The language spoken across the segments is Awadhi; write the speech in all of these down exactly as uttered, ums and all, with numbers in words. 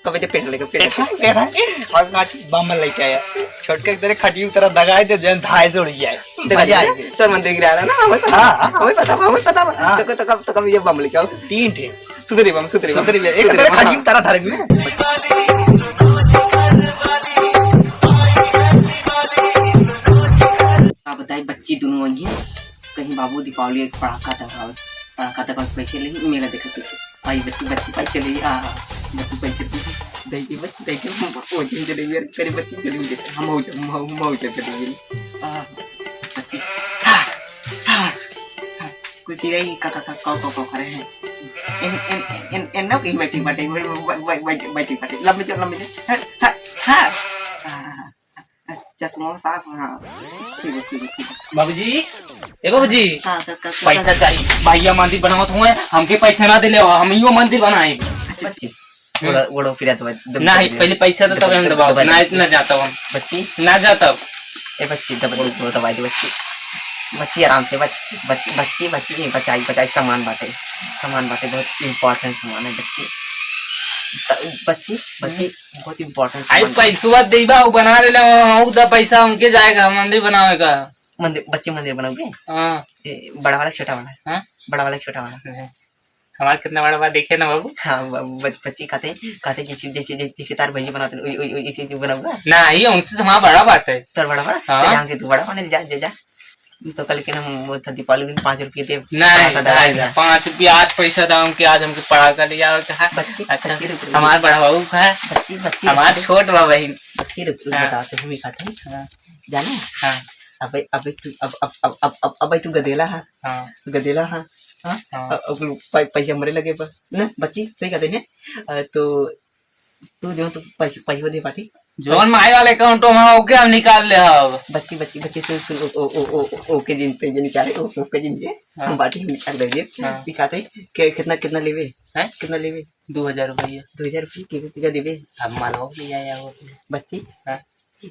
कबे दे पेट लेके, पेट, पेट, पेट। और काट बम लेके आया। छोटका के तेरे खटिया उतरा दगाए दे, जन धाए से उड़ जाए। दगा मजा जाए। आएगी। तोर मंदिर गिरा रहा ना, हमें पता। हाँ, हाँ। हमें पता, हमें पता। हाँ। तो, तो कब, तो कब ये बम लेके आओ? तीन ठे। सुधरी बम, सुधरी बम। सुधरी बम। एक सुधरी तेरे बम, खटिया हाँ। उतरा धारे में। का बताई, बच्ची दोनों वही है। कहीं बाबू दीपावली एक पड़ाका दबावे, पड़ाका दबावे, पैसे ले, मेला देखे पैसे। भाई बच्ची, बच्ची पैसे ले, आ, बच्ची पैसे दे, दे दे, बच्ची दे दे, हम वो जिन चले गए, तेरे बच्ची चले गए, हम हो जा, हम हो, हम हो जा चले गए। आ, बच्ची, हा, हा, हा, कुछ ही नहीं, का, का, का, का, का, का करे हैं। इन, इन, इन, इन, इन लोग ही बैठी, बैठी, बैठी, बैठी, बैठी, लंबे चल, लंबे चल, हा, हा, हा, आ, चश्मा साफ, हाँ। ठीक है, ठीक है, ठीक है। बाबूजी, ए बाबूजी, हाँ, का, का, का, पैसा का? चाहिए। भैया मंदिर बनावत हुए, हमके पैसा ना देले हो, हम यो मंदिर बनाए। अच्छा, अच्छा। हम्म। ओड़ा, ओड़ा फिरा दबा, दबा, नहीं, दबा, पहले पैसा दो, तब हम दबा, दबाओ। दबा, ना, दबा। ना जाता हूँ। बच्ची। ना जाता हूँ। ए बच्ची, दबा, दबा, दबा दे बच्ची। बच्ची आराम से, बच-, बच्ची, बच्ची, बच्ची, नहीं, बचाई, बचाई, सामान बाटे, सामान बाटे, बहुत important सामान है बच्ची। त-, बच्ची, बच्ची, हम्म। बहुत important आई सामान है। पैसवा देबा, उ बना ले, हम उ द पैसा हमके जाएगा मंदिर बनावे का। मंदिर, बच्ची मंदिर बनावे? हाँ। ए, बड़ा वाला, छोटा वाला? हाँ? बड़ा वाला, छोटा वाला? हम्म। हमार कितना बड़ा बा, देखे ना बाबू। हाँ, ब-, ब-, बच्ची कहते, कहते कि जैसे, जैसे, जैसे तार भैया बनाते, ओई, ओई, ओई, इसे, इसे बनाऊंगा। ना, ये उनसे हमारा बड़ा बात है। तार बड़ा बा? हाँ। तो यहाँ से तू बड़ा बने, जा, जा, जा। तो कल के ना, वो था दीपावली दिन पाँच रुपये दे, नहीं, पड़ाका दबाएगा। नहीं, पाँच रुपया आज पैसा था हमके, आज हमके पड़ाका ले जाओ कहा। बच्ची, अच्छा, बच्ची रुक, रुक। हमार बड़ा बाबू का है, बच्ची, बच्ची हमार रुक, छोट बा बहिन। बच्ची रुक, रुक, हाँ। बताओ तो हम ही खाते हैं। हाँ। जाने? हाँ। अबे, अबे तू, अब, अब, अब, अब, अब, अबे तू गदेला है। हाँ। गदेला है। हाँ? हाँ। अब, अब पै-, पैसा मरे लगे बस। ना, बच्ची, सही कहते हैं। अ, तो तू जो तू पैसे, पैसे दे पार्टी। जौन माई वाले account में ओके हम निकाल ले अब। बच्ची, बच्ची, बच्ची, सुन, सुन, ओ, ओ, ओके जिन पे ये निकाले, ओ, ओके जिन पे हाँ। हम बाटी हम निकाल देंगे। हाँ। दिखाते हैं, के-, कितना, कितना लेवे? हैं? कितना लेवे? दो हजार रुपया। दो हजार रुपया के, के देवे? अब मालवा ले जाए वो। बच्ची? हाँ।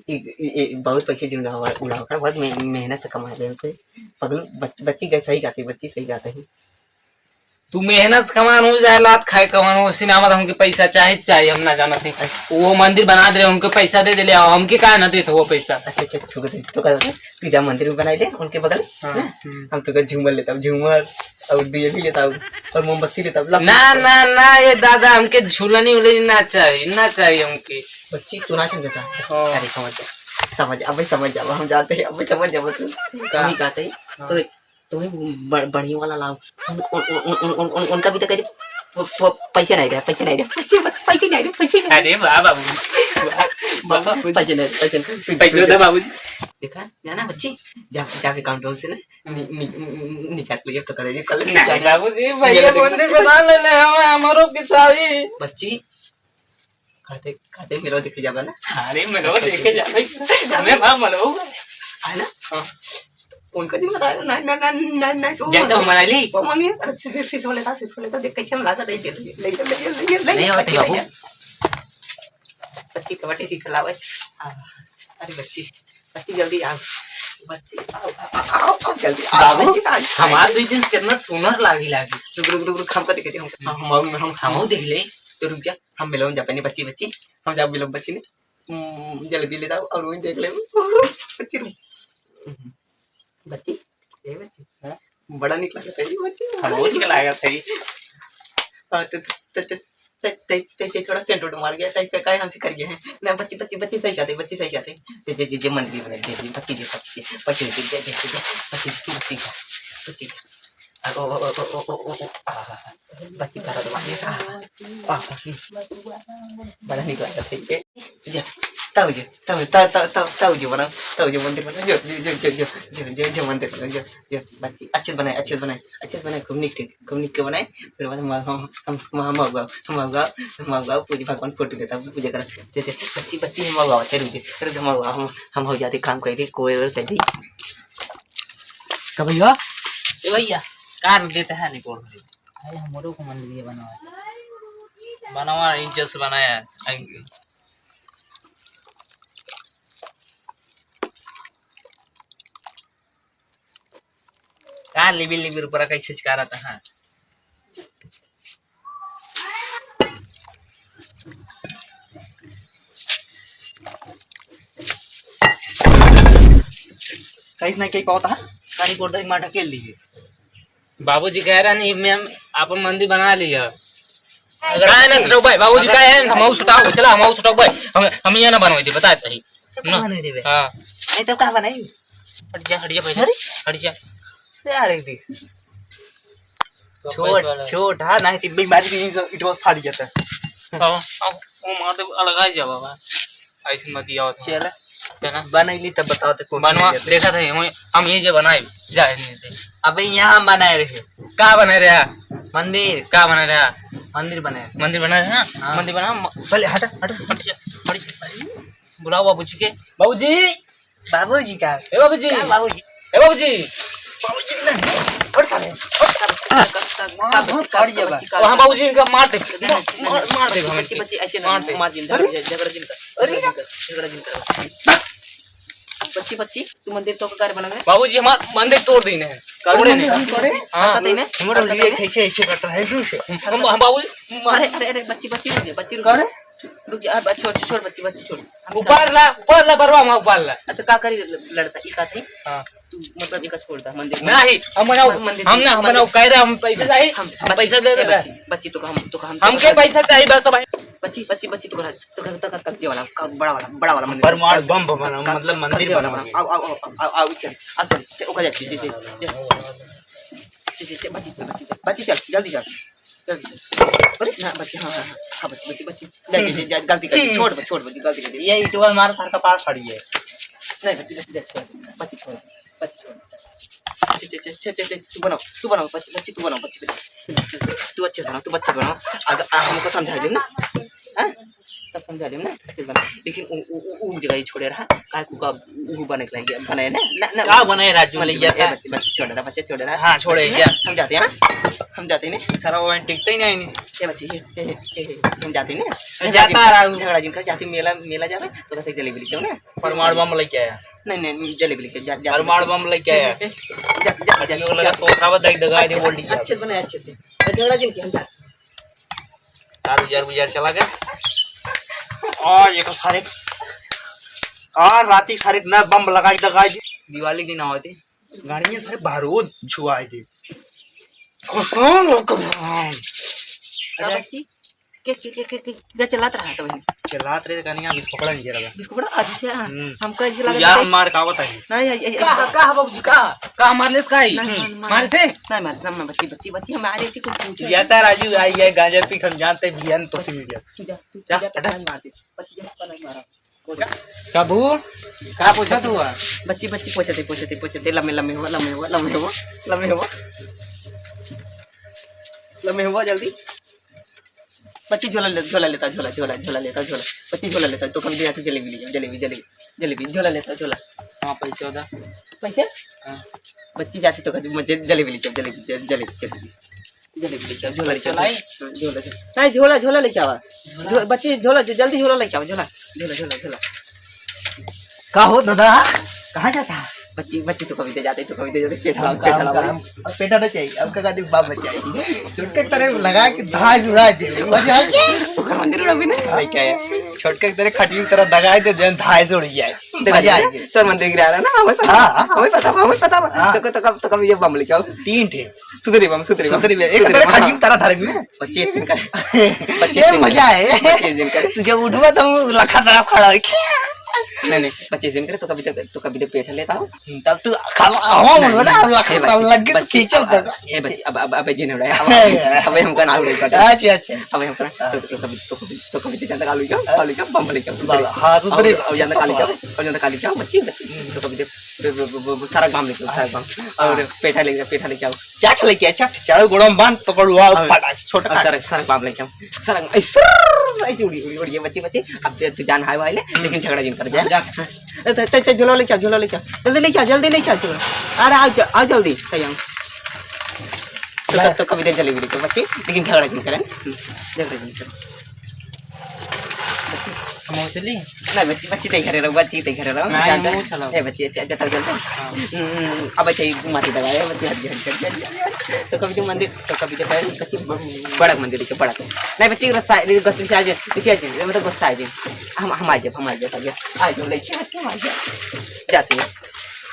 ए, ए, ए, बहुत पैसे जिन उड़ावा, उड़ावा कर, बहुत मे-, मेहनत से कमा रहे हैं। पगलू, बच-, बच्ची गए सही गाते, बच्ची सही गाते हैं। तू मेहनत कमान हो चाहे लात खाए कमान हो, सिनामत हमके पैसा चाहे, चाहे, हम ना जानत है। वो मंदिर बना दे, उनके पैसा दे दे ले आओ, हमके काहे ना देत हो वो पैसा? अच्छा, अच्छा, तू कर दे, तू कर दे, तू जा मंदिर में बनाई ले, उनके बगल, हाँ, ना? हम्म। हम तो कर झूमर लेता हूँ, झूमर, और दिए भी लेता हूँ, और मोमबत्ती लेता हूँ, ला। ना, ना, ना, ये दादा, हमके झूलनी उलनी ना चाहिए, ना चाहिए हमके। बच्ची, तू ना समझता? हाँ। अरे, समझ जा, समझ, अबे समझ जावा, हम जाते हैं, अबे समझ जावा तू। का? हम ही कहते हैं, हाँ। तो तुम्हें ब-, बढ़िया वाला लाओ। उन-, उन-, उनका भी तो कह दे, प-, प-, पैसे नहीं दे, पैसे नहीं दे, पैसे मत, पैसे नहीं दे, पैसे नहीं दे। अरे वाह बाबू, वाह, वाह बाबू। पैसे नहीं, पैसे नहीं। पैसे दे बाबूजी। देखा, जाना बच्ची, जा, जाके account से ना, नि-, नि-, नि-, निकाल लिए तो करे, कल नहीं निकाल। बाबूजी, भैया मंदिर बना ले ले, हमें, हमरो के चाहिए। बच्ची, खाते, खाते मेलो देखे जाबा ना? अरे, मेलो देखे जाबे। हमें बा मेलो। है ना? हाँ। उनका दिन बताया, नहीं, नहीं, नहीं, नहीं, नहीं, तो जब तो मना ली। वो मांगी, अरे, सिस-, सिस-, सिस बोले था, सिस बोले था, देख कैसे हम लाकर दे दिए, ले, ले, ले, ले, ले, ले, नहीं होते ले, बाबू। ले। बच्ची कबड्डी सीख लावे। आ, अरे बच्ची, बच्ची जल्दी आओ। बच्ची, आओ, आओ, आओ, आओ, जल्दी आओ, बाबू, बच्ची, आओ। हमार दुई दिन से कितना सुनर लागी, लागी। रुक, रुक, रुक, रुक, हमको देखे दे, हम, हम, हम, हम, हम देख ले। तो रुक जा। हम मिलोन जा पहले बच्ची, बच्ची। हम जाओ मिलोन बच्ची ने। हम्म, जलेबी ले जाओ और वहीं देख ले। बच्ची रो। बच्ची, ए बच्ची। हाँ? बड़ा निक लागत है ये बच्ची। हाँ, बहुत निक लागत है ये। हाँ, तो, तो, तो, तो, तो, तो, तो थोड़ा सेंट उट मार गया, तो इसका काहे हमसे कर गया है? ना, बच्ची, बच्ची, बच्ची सही कहते, बच्ची सही कहते। दे, दे, दे, दे, मन भी बने, दे, दे, बच्ची दे, बच्ची दे, बच्ची दे, बच्ची दे, बच्ची दे, बच्ची दे। आ, ओ, ओ, आ, आ, आ, बच्ची का तो बात है। आ, आ, आ, बड़ा निक लागत है ये। जा, ताऊ जी, ताऊ, ता-, ता-, ता-, ताऊ जी बनाओ, ताऊ जी मंदिर बनाओ, जो, जो, मंदिर बनाओ, जो, जो, बच्ची, अच्छे से बनाए, अच्छे से बनाए, अच्छे से बनाए, खूब निक, खूब निक के बनाए। फिर बाद हम, हम, हम, हम, हम आउगा, हम आउगा, हम आउगा, पूजी भगवान फोटो लेता, पूजा करा। जे, जे, बच्ची, बच्ची, हम आउगा, चल, रुक जे, रुक, हम आउगा, हम, हम हो जाते काम कर दे, कोई और कर दे। का भैया? ए भैया, कार देते हैं, नहीं बोल रहे। अरे, हमरो को मंदिर ये बनवा। बनवा, इंच से बनाया है। का लिबिर लिबिर ऊपर का छिचका रहता है? तइस नहीं कही पावत है, कानी गोड़ धरी मार ढकेल दी। बाबूजी कह रहे नहीं, मैं अपन मंदिर बना लिया। अगर काहे ना सुटाऊ भाई, बाबूजी अगर काहे हैं, हम आऊ सुटाऊ, चला हम आऊ सुटाऊ भाई, हम, हम ये ना बनवाई दे, बता दे। तो ना। कहाँ नहीं देवे? हाँ। नहीं तो कहाँ बनाई? हट जा, हट जा पहले। अरे? हट जा। से आ रही थी। तो छोट, बस वाला। छोट, हाँ, नहीं तो बीमारी की नहीं सो, इटवा फाड़ जाता। हाँ, अब वो मार दे, अलग आ जा बाबा। ऐसे मत दिया होता। चल। है ना? बनैली तब बताओ तो कौन बनवा, सी देखा था, हम, हम ये जे बनाए, जा, नहीं थे। अबे यहाँ बनाए रहे। का बनाए रहे? मंदिर। का बनाए रहे? मंदिर बनाए। मंदिर बनाए रहे, हाँ? हाँ। मंदिर बना, म- पहले हटा, हटा। हट जा, हट जा। बुलाओ बाबूजी के। बाबूजी। बाबूजी का? ए बाबूजी। का बाबूजी? ए बाबूजी। बाबूजी नहीं। हट साले। हट। मार बहुत काट दिया बा। वहाँ बाबूजी इनका मार दे। नहीं, नहीं, मार, नहीं, मार दे बच्ची, हमें। बच्ची, ऐसे ना, मार दे। मार दे, अरे। झगड़ा, झगड़ा जिन कर, अरे। झगड़ा जिन कर, झगड़ा जिन कर। बच्ची, बच्ची, तू मंदिर तो का कार्य बना है? बाबूजी, हमार मंदिर तोड़ दीन है। तोड़े नहीं। हम तोड़े? हाँ। हरकत ही नहीं। हमारा हरकत लिए ही नहीं। कैसे ऐसे कट रहा है, क्यों से? हम, हम, हम बाबूजी, मार। अरे, अरे, अरे, बच्ची, बच्ची, रुक जा, बच्ची, रुक जा। अरे। रुक जा, अब छोड़, छोड़, बच्ची, बच्ची, छोड़। हम ऊपर ला, ऊपर ला, बरवा, हम ऊपर ला। अच्छा, का करी ल-, लड़ता, ई का थे? हाँ। तू, मतलब, ई का छोड़ दा, मंदिर, नहीं, हम बनाओ, मंदिर, हम ना, हम मंदिर, बनाओ, कह रहे, हम पैसे चाहिए, हम, हम बच्ची, पैसा दे ए, दे रहे। बच्ची, बच्ची, तो का हम, तो का हम, हमके पैसा चाहिए, बस भाई। बच्ची, बच्ची, बच्ची, तो का, तो का, तो का, कच्चे वाला, का, बड़ा वाला, बड़ा वाला मंदिर। परमाणु बम बनाओ, का, मतलब, मंदिर कच्चे वाला बनाओ। बनाओ। आओ, आओ, आओ, आओ, आओ, चल, आओ, चल, चल, ओका जा, जी, जी, जी, जी। जी, जी, जी, बच्ची, बच्ची, बच्ची, चल, जल्दी चल। अरे, ना, बच्ची, हाँ, हाँ, हाँ, हाँ, बच्ची, बच्ची, बच्ची। जा, जा, जा, जा, गलती कर दी, छोड़, छोड़, बच्ची, गलती कर दी। ये इटवा मार, तार का पास खड़ी है। नहीं, बच्ची, बच्ची, बच्ची, छोड़, बच्ची, छोड़, बच्ची, छोड़। अच्छा, अच्छा, अच्छा, अच्छा, अच्छा, तू बनाओ, तू बनाओ, बच्ची, बच्ची, तू बनाओ, बच्ची, बच्ची। तू अच्छे से बनाओ, तू अच्छे से बनाओ। अगर, आ, हमको समझा दे ना, हाँ? तब समझा देम ना, फिर बना। लेकिन उ, उ, उ, उ जगह ही छोड़े रहा, काहे को का उ बने के लागे, बनाए ना, ना, ना, का बनाए राजू, ले ए, जाता? बच्चे, बच्चे छोड़ रहा, बच्चे छोड़ रहा। हाँ, छोड़े, बच्चे जा। ना, हम जाते हैं, हाँ? हम जाते हैं ना। सारा वो टिकते ही नहीं। ए बच्चे, ए, ए, ए, ए, हम जाते हैं ना। जाता रहा। झगड़ा जिनका जाते मेला, मेला जावे, तो बस एक जलेबी लेके आओ ना। परमाणु बम लेके आया। नहीं, नहीं, जलेबी लेके जा, जा। परमाणु बम लेके आया। ए, ए, जा, जा, जा, अरे, वो लगा जा। तो उठावा, देख, दगा, अच्छे, बोल दी। अच्छे से बनाए, अच्छे से। झगड़ा जिनके हम जाते। सार उजार बुजार चला गए। और ये तो सारे, और राती सारे ना बम लगाई, लगाई दी। दिवाली दिन आवती। गाड़ियाँ सारे बारूद छुआए थे। कसम हो कसम। का बच्ची? के, के, के, के, के, के चिल्लात रहा था वहीं? चिल्लात रहे, कनिया बिस्कुट पकड़ा नहीं रहा। बिस्कुट पकड़ा? अच्छा, हम्म। हमको ऐसे लगा यार था। मार का आवत है? नहीं, ये, ये, का, का, बाबूजी, का? का मारलेस का ही? नहीं, मार, मार। मारे से? नहीं, मारे से, ना, बच्ची, बच्ची, बच्ची, हमारे से कुछ पूछे। या ता राजू, आई, ये गांजा पी के हम जानते बिहान तो फिर मिल गया। तू जा, तू जा, जा, हटा। नहीं मारते। बच्ची, जा, नहीं मारा। काबू, का पूछत हुआ? बच्ची, बच्ची, पूछते, पूछते, पूछते, लम्बे, लम्बे हुआ, लम्बे हुआ, लम्बे हुआ, लम्बे हुआ। लम्बे हुआ, जल्दी। बच्ची, झोला ले, झोला लेता, झोला, झोला, झोला लेता, झोला। बच्ची, झोला लेता, तो कभी ले जाती जलेबी ले जाओ, जलेबी, जलेबी, जलेबी, झोला लेता, झोला। हाँ, पैसे होता। पैसे? हाँ। बच्ची जाती तो कभी मुझे जलेबी ले जाओ, जलेबी, जलेबी, जलेबी। जलेबी लेके आओ, झोला लेके आओ, चलाई? हाँ, झोला, झोला। नहीं, झोला, झोला लेके आवा। झोला? झो-, बच्ची, झोला, जो-, जल्दी झोला लेके आवा, झोला। झोला, झोला, झोला। का हो दादा, कहाँ जाता है? बच्ची, बच्ची तो कभी दे जाते, तो कभी दे जाते, पेट हलाओ, हम पेट काम, हलाओ। काम, अब पेटा ना चाहिए, अब का कहते बाप बचाए। छोटके तरह लगा के धाय उड़ा दे, मजा आ गया। ओकर मंदिर उड़ा भी नहीं, हाँ। लेके आया। छोटके तरह खटिया तरह दगाए दे, जन धाय से उड़ जाए। मजा आ गया। तोर मंदिर गिरा रहा ना, हमें पता, हाँ, हाँ। हमें पता, हमें पता। हाँ। तो, तो, तो, तो कभी ये बम लेके आओ। तीन ठे। सुधरी बम, सुधरी बम। सुधरी बम। एक सुधरी तरह बम। खड़ी तारा धारे में। पच्चीस दिन करे। पच्चीस ये दिन मजा करे। है। पच्चीस दिन करे। तू जब उठबा तो हम लखा तरफ खड़ा होई। नहीं, नहीं, पच्चीस दिन करे तो कभी तो, तो कभी तो पेट लेता हो। तब तू खावा, हवा ए, बोलो ना, ए, लखा ए, तरफ लग के बच्ची, खींचल अब, तक। अब, ए, बच्ची, अब, अब, अब, जिन उड़ाया, अब, अब हमका ना उड़ाई काटे। अच्छा, अच्छा। अब हमका ना, तो, तो कभी, तो कभी, तो कभी तो जनता कालू क्या, कालू क्या, बम लेके आओ, बाबा, हाँ, सुधरी। और, और जनता कालू क्या, और जनता कालू क्या, बच्ची, बच्ची। तो कभी तो ब-, ब-, ब-, ब-, सारा गांव लेके आओ, सारा गांव। और हाँ। पेठा लेके, पेठा लेके आओ। चाट लेके आओ, चाट, चाट, गोड़म बांध, पकड़ो, आओ, हाँ। फटाक, छोटा और काट। सारा, सारा बांध लेके आओ। सारा, ऐ, सर्र, ऐसे उड़ी, उड़ी, उड़ी, बच्ची, बच्ची। अब ते, तू जान हाय वाले, हम्म। लेकिन झगड़ा जिन कर, जा। जा। ए, ते, ते, ते, झोला लेके आओ, झोला लेके आओ। जल्दी लेके आओ, जल्दी लेके आओ, झोला। अरे, आओ, ज-, आओ जल्दी, सही आओ। तो, तो, तो कभी दे जलेबी लेके, बच्ची, लेकिन झगड़ा जिन करे। झगड़ा जिन करे। हम उठली? नहीं, बच्ची, बच्ची तई घरे रहो, बच्ची तई घरे रहो। नहीं, जान हम तो उठलो। ए, बच्ची, अच्छा, अच्छा, तब चलते हैं। हाँ। हम्म, अब अच्छा, ये माटी दबा है, बच्ची, हट गई, हट गई, हट गई, हट गई। तो कभी तो मंदिर, तो कभी तो कहे, बच्ची, ब-, बड़ा मंदिर देखिए, बड़ा। नहीं, बच्ची, रास्ता है, नहीं, गुस्से से आ जाए, देखिए, आ जाए, मतलब, गुस्सा आ जाए। हम, हम आ जाए, हम आ जाए, आ जाए। आ जाओ, लेके आ, हम आ जाए। जाते हैं,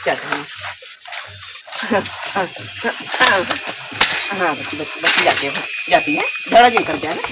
जाते हैं। हाँ, हाँ, हाँ, बच्ची, बच्ची, बच्ची जाती है, जाती है, झगड़ा जिन कर जाए ना।